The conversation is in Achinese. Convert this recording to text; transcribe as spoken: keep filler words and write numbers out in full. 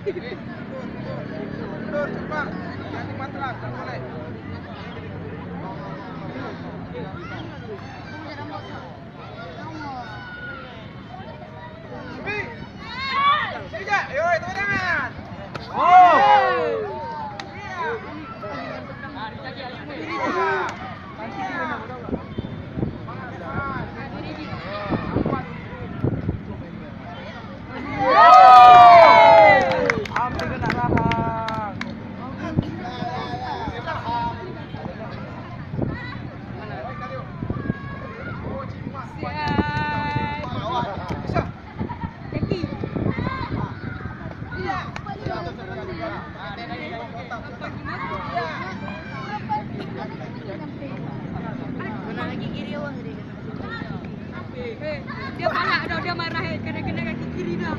Mundur cepat. Ganti matras, tak boleh. Dia galak dah, dia marah, eh, kena-kena kaki kiri dah.